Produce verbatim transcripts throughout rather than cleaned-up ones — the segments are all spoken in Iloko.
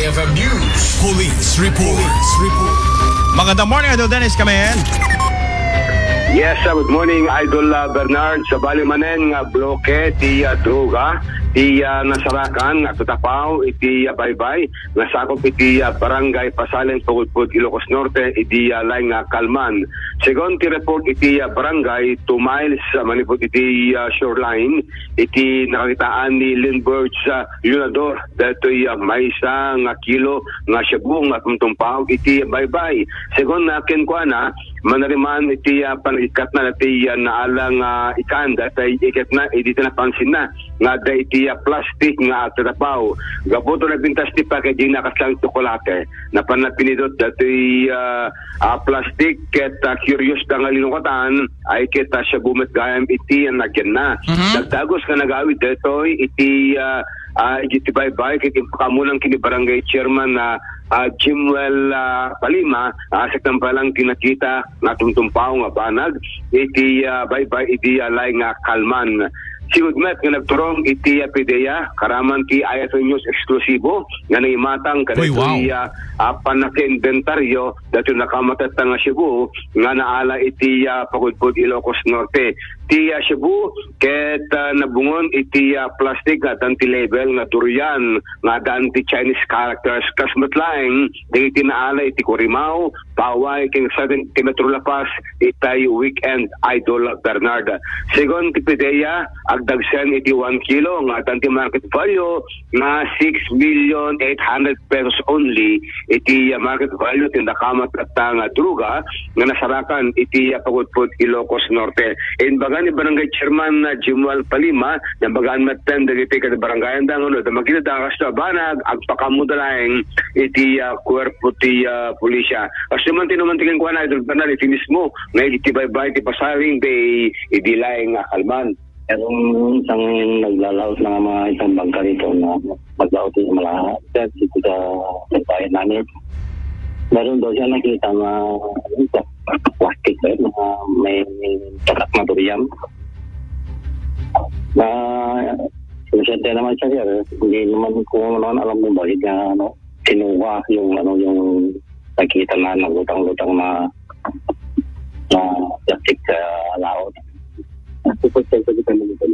F M News. Police report. Magandang morning, Idol Dennis. Come in. Yes, uh, good morning, Idol, uh, Bernard. Sabali manen nga bloke ti, uh, droga, ti, uh, nasarakan nga agtatapaw iti, uh, baybay nga sakup iti, uh, Barangay Pasalen, Pagudpud, Ilocos Norte, idi, uh, laeng nga kalman. Segun ti report iti, uh, barangay, two miles, uh, manipud iti, uh, shoreline, iti nakakitaan ni Lindbergh, uh, Leonador, daytoy, ah, maysa nga kilo nga shabu nga tumtumpaw iti baybay. Segun, ah, kenkuana, manariman iti, ah, panagikatna daytoy, ah, naala nga ikan, daytoy iketna idi ta napansinna nga adda iti, ah, plastik nga agtatapaw. Gapu ta nagpintas ti packaging na kasla tsokolate. Napanna pinidot daytoy, ah, ah, plastik ket, ah, curious da nga linukatan, ay ket, ah, shabu met gayam iti, ah, nagyanna. Mhm. Dagdagos nga nagawid daytoy iti, ah, ah, iti baybay ket impakaammonan ken ni Barangay Chairman, ah, ah, Jimwell, ah, Palima, ah, saknapay lang ti nakita nga tumtumpaw nga banag iti, ah, baybay idi, ah, laeng nga kalman. Sigud met nga nagturong iti, ah, PDEA, karaman ti Ayaton News Eksklusibo nga naimatang kadagitoy, ah, ah, pannakainbentaryo daytoy nakamatetta nga shabu nga naala iti, ah, Pagudpud, Ilocos Norte. Ti, ah, shabu ket, ah, nabungon iti, ah, plastik nga addan ti label nga durian nga addan ti Chinese characters. Kas met laeng dagiti naala iti Corimao, Paway, ken sententimetro La Paz, itay weekend, Idol Bernard. Segun ti PDEA, agdagsen iti one kilo nga addan ti market value nga six million eight hundred pesos only iti, ah, market value ti nakamatetta nga droga nga nasarakan iti, ah, Pagudpud, Ilocos Norte. Imbaga ni Barangay Chairman, ah, Jimuel Palima, nabagaan met dagiti kadabarangayanda nga no, da makita da kasto a banag, agpakaammoda laeng iti, ah, kuerpo ti, ah, pulisya. Kasto man ti naman ti kenkuana, Idol Bernard, iti mismo nga iti baybay ti Pasalen Bay, idi laeng nga kalman. Pero isang naglalaot na nga mga isang bangka dito na naglaot yung malahat. Kasi dito sa, sa bayan namin, meron daw siya nakita na, ano, plastic ba yun? Na may tatak na durian. Na, inosente naman siya, sir. Hindi naman ko naman alam kung bakit nga, ano, kinuha yung, ano, yung nakita na naglutang-lutang na, na plastic sa laot. Tapos, sa salita mo nito,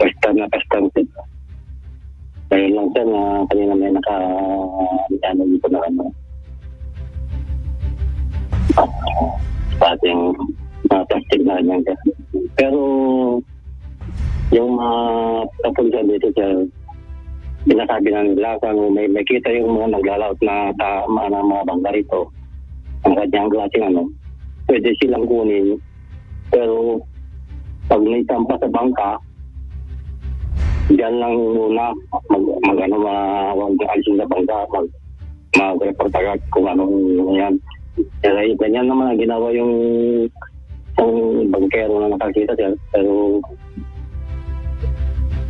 pesta na pesta na sila. Ngayon lang, sir, na kanina may naka, ano, dito na, ano, ah, sa ating mga plastic na ganyan, sir. Pero, yung mga kapulisan dito, sir, sinasabi na nila kung may, may kita yung mga naglalaot na ta-, mga, mga bangka rito, ang kanyang klaseng ano, pwede silang kunin. Pero pag may sampa sa bangka, diyan lang muna mag, mag ano, ma-, mag-alis sa bangka, mag, mag-report agad kung anong yan. Kaya ganyan naman ang ginawa yung, yung bangkero na nakakita, sir. Pero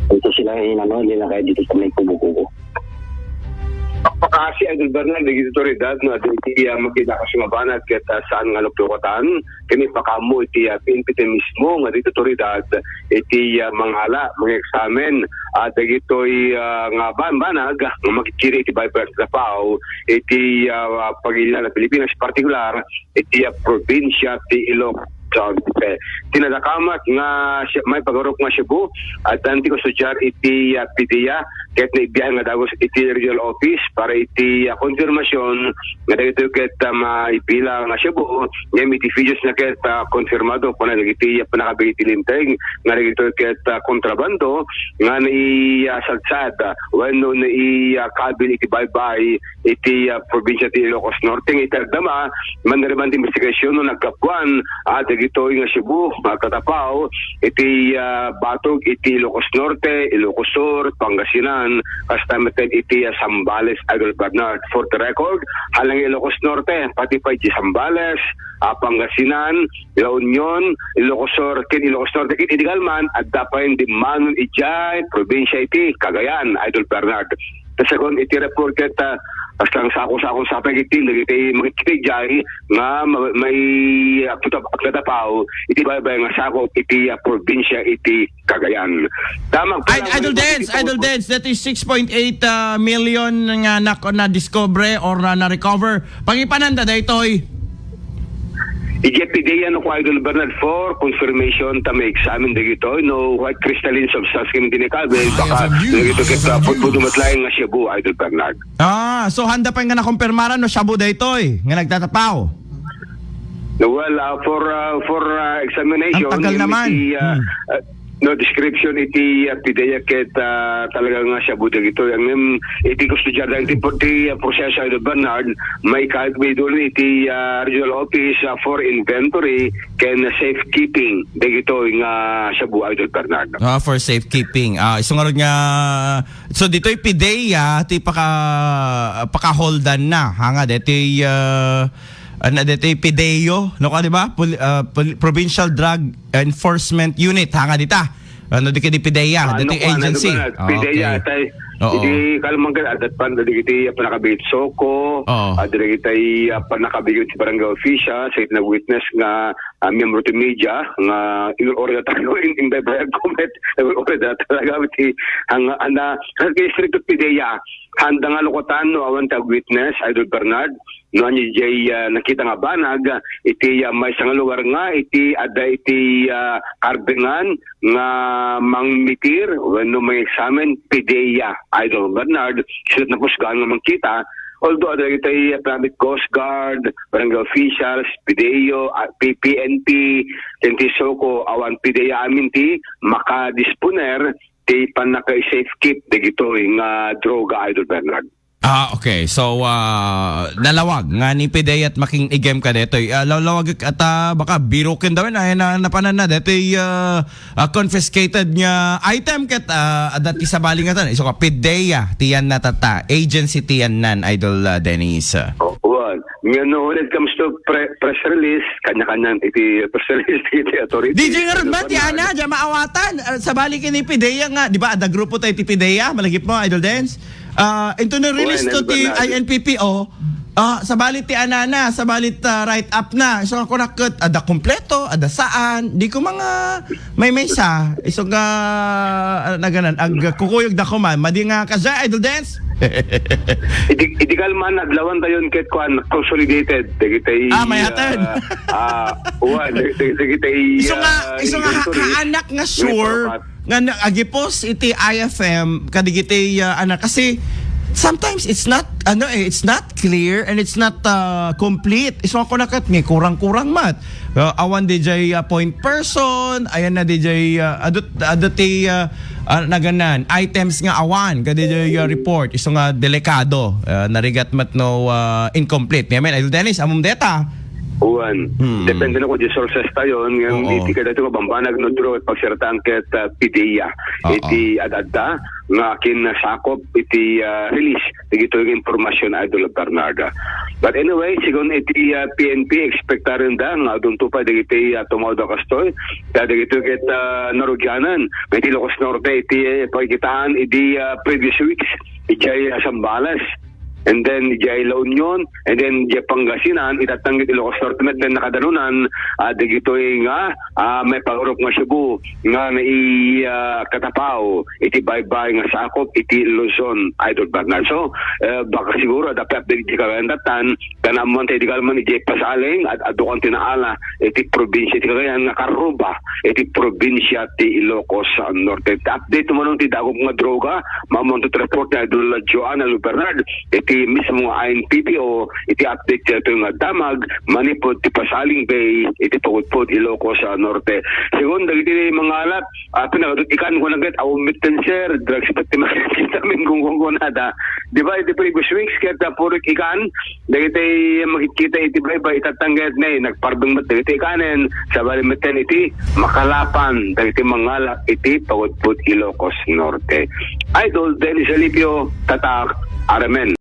ito sila yung ano, hindi na kaya dito sa may kubo-kubo. Pakpakaasi ang gobyerno, dagiti otoridad, no, dagiti, ah, makita kas nga banag ket, ah, saan nga luklukatan, kani pakaammo iti, ah, P N P ti mismo nga dagiti otoridad iti, ah, mangala, mangeksamen, ah, dagitoy, ah, nga ban-, banag nga makikiri iti baybay nga agtatapaw iti, ah, pagilian a Pilipinas, partikular iti, ah, probinsia ti Ilocos Norte. Ti nadakamat nga si-, maipagarop nga shabu, addan ti kustodiar iti, ah, PDEA, ket naibiahen nga dagus iti regional office para iti, ah, konfirmasion nga dagitoy ket, ah, maipila nga shabu, ngem iti videos na ket, ah, konfirmado, kuna dagiti, ah, pannakabig iti linteg nga dagitoy ket, ah, kontrabando nga nai-, ah, sadsad, ah, wenno nai-, ah, kabil iti baybay iti, ah, probinsia ti Ilocos Norte nga iti agdama, maniriman ti investigasyon no naggapuan, ah, dagitoy nga shabu, ah, agtatapaw iti, ah, batog iti Ilocos Norte, Ilocos Sur, Pangasinan, kasta met iti, ah, Zambales, Idol Bernard. For the record, haan lang Ilocos Norte, pati pay iti Zambales, ah, Pangasinan, La Union, Ilocos Sur, ken Ilocos Norte, ket iti kalman, adda pay dimmanon idiay probinsia iti Cagayan, Idol Bernard. Ta segun iti report ket, ah, Basta ang sako-sako sa pagitindog iti makikita jay nga ma-, may, ah, puta-, pagkatapaw iti baybay nga sakop iti, ah, probinsia iti Cagayan. Tama, Id-, Idol Dens, Idol Dens, that is six point eight, ah, million nga na, na-discover or na, na-recover. Pangipananda daytoy. Iti PDEA no ko, Idol Bernard, for confirmation ta may examine dagitoy no white crystalline substance ken dinikabel, baka dagito ket, ah, pudpud met laeng nga shabu, Idol Bernard. Ah, so handa pa nga nakumpirmaran no shabu daytoy nga nagtatapaw? No, well, ah, for, ah, for, ah, examination, Ang tagal naman. Iti, ah, Hmm. ah, no description iti, ah, PDEA ket, ah, talaga nga shabu dagitoy. Ang, em, iti kustodiada iti, iti, ah, proseso, Idol Bernard, may kahit may dulo iti, ah, regional office, ah, for inventory ken safekeeping dagitoy nga shabu, Idol Bernard. Ah, for safekeeping. Ah, isu ngarud nga, so ditoy PDEA ti paka-, pakaholdan na. Ha nga, ditoy, ah, ano, ditoy PDEO, no, ka, di ba? Pol-, ah, pol-, Provincial Drug Enforcement Unit, ha nga dita. Ano, di kay di PDEA, Ano ditoy kuan, ano agency. Kuan, Ah, PDEA, okay. tay, Oo. Idi kalman ka, adat pan, dagiti, ah, panakabigit soko, Oo. ah, dagiti, ah, panakabigit ti barangay official, sa itna witness nga, ah, miyembro ti media, nga in order tayo, in, in the bayag comment, in order talaga, ti, ang, ang, ang, ang district of PDEA, handa nga lukatan, no, awan ti witness, Idol Bernard, no, ania jay, ah, nakita nga banag, iti, ah, maysa nga lugar nga, iti, adda iti, ah, karbengan, nga mangmitir wenno mangexamine, PDEA, Idol Bernard, isu napusgaan nga mangkita, although adda dagiti Public Coast Guard, barangay officials, PDEO, ah, P P N P, ken ti soko, awan PDEA amin ti makadisponer ti pannaka-safekeep dagitoy nga droga, Idol Bernard. Ah, okay. So, ah, nalawag nga ni PDEA at makinig-igem ka detoy. Ah, lawlawag at, ah, baka biruken daw na, na, napanan na detoy, ah, ah, confiscated nga item ket, ah, adda ti sabali nga tan. Isu ka PDEA, tiyan na tata. Agency tiyan nan, Idol, ah, Dennis. Oh, well, you know, when it comes to pre-, press release, kanya-kanya iti press release iti authority. D J nga rin ba, ti ana, di maawatan. Ah, sabali kini PDEA nga, di ba, adda grupo tayo ti PDEA, malagip mo, Idol Dennis? Ah, into the release Kuan, to ti Bernardo. I N P P O, ah, sabali ti anana, sabali ta write up na. So, ako nakit, ada kompleto, ada saan. Di ko mga may maysa. Isu nga, ah, naganan, ag kukuyog da ko man. Madi nga kasya, Idol Dance? Idi, idi kalman, adlawan tayon ket kuan, consolidated. Dagitay, Ah, may hatod. ah, ah, uwan, dag-, dag-, dagitay, Isu nga, ah, isu nga ha-, inventory. Haanak nga May sure format. Nga na-, agipos iti I F M, kadigiti, ah, ano, kasi sometimes it's not, ano, eh, it's not clear and it's not, ah, complete. Isu nga kunakat, may kurang-kurang mat. Ah, awan D J, ah, point person, ayan na D J, ah, adut-, adut-, ah, ah, naganan, items nga awan, ka D J, ah, report. Isu nga delikado, ah, narigat mat no, ah, incomplete. Ngayon, Idol Dennis, amum deta. Uwan. Hmm. Depende na kung di sources tayo. Nga Oo. iti kada ito, mabambanag no, Drew, at pagsirtaan ket, ah, PDEA. Oo. Iti ad-adda, nga kinasakop iti, ah, release. Iti ito yung impormasyon, Idol Bernarda. But anyway, sigun iti, ah, P N P, expectaran da, nga adun to pa, dagiti, ah, tumaw da kastoy. Kaya dagito ket, ah, narugianan. Nga iti Ilocos Norte, iti, eh, pakikitaan, iti, ah, previous weeks, iti, ah, Zambales. And then, diay La Union, and then, diay Pangasinan, itattang iti Ilocos Norte, met then nakadanunan, ah, dagitoy nga, ah, may pagrup nga Cebu, nga nai, ah, katapaw, iti baybay nga sakop, iti Luzon, Idol Bernard. So, eh, baka siguro, dapat update di kagayan datan, kanamon tayo di kalman, iti pasaling, at adukan tinaala, iti probinsya, iti kagayan nga karuba, iti probinsya, ti Ilocos Norte. Update, tumanong ti dagop nga droga, Mamunto ti report ni Idol Joanna Lubernard, iti mismo nga I N P P O, iti update daytoy nga damag, manipud ti Pasaling Bay, iti Pagudpud, Ilocos, ah, Norte. Sigun, dagiti mangalap, ah, pinakadut ikan ko na ket, awan mitten, sir, drugs pet ti makikita min gunggungunada. Di ba, iti previous weeks, ket, ah, puro ikan, Dagiti makikita iti baybay, itattang ket ne, nagparbeng met dagiti kanen, sabali met ken iti makalapan, dagiti mangalap iti Pagudpud, Ilocos Norte. Idol Dennis Alipio, Tatak, Aramen.